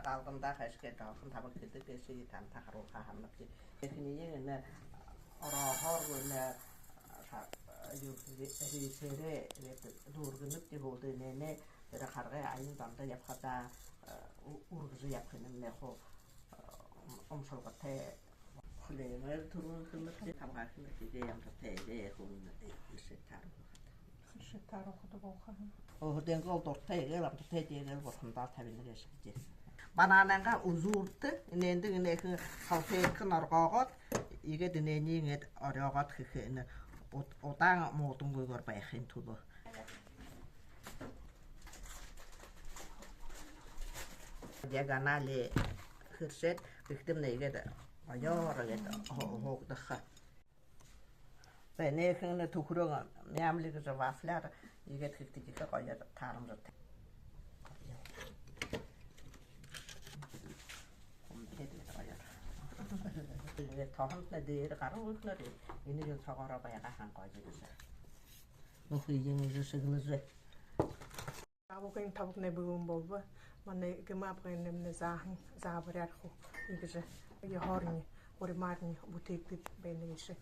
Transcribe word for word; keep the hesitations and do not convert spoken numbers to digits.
Залгандаа хайшаг гээд, тоолоһон табаг хэдэг гээшэ, тантай харуулха һананаб. Эхинһээнь энэ орооһоор гү, энэ ша-, юу, рисээрээ гээд дүүргэнэбди, һүүлдэнь энэ тэрэ харгы аян зондо ябахадаа, э, у-, үргэжэ ябахань юм, нэ хуу, э, ум-, умшалгатай. Хүлеэмээр түргэн хэнэбди, табагаа хэнэбди, иигээ амтатай, иигээ хүнэй эшээ тааруугаад. Эшээ тааруугаад болохо юм. Өөһэдынгөө дуратай, иигээл амтатай, иигээл бурхандаа табина гээшэ гэжэ. Бананайнгаа үзүүртэ, энээндэ энээхэн салфетка норгоогоод, иигээд энээниие иигээд орёогоод хэхэ, энэ уд-, удаан муудангүйгөөр байхын түлөө. Диагонали хэршээд, хэгтэмнэ иигээд гоёор иигээд ху-, хугдаха. Зай, энээхэн түхэреэн мямли гэжэ вафляар иигээд хэгтэ, ехэ гоёор таарамжатай. Хүмтэд иигээд гоёор. Иигээд тоһонтнай дээрэ гаран үгэнэр, энээн соогоороо байгаа һаань гоё гэжэ. Охы, иигэжэ иигэжэ шэглэжэ. Абгайн табагнай бэлэн болобо. Манай эгэм абгайнаймнай зааһан заабаряар хуу иигэжэ ёһоорнь, уримаарнь бүтээгдэдэг байна гээшэ.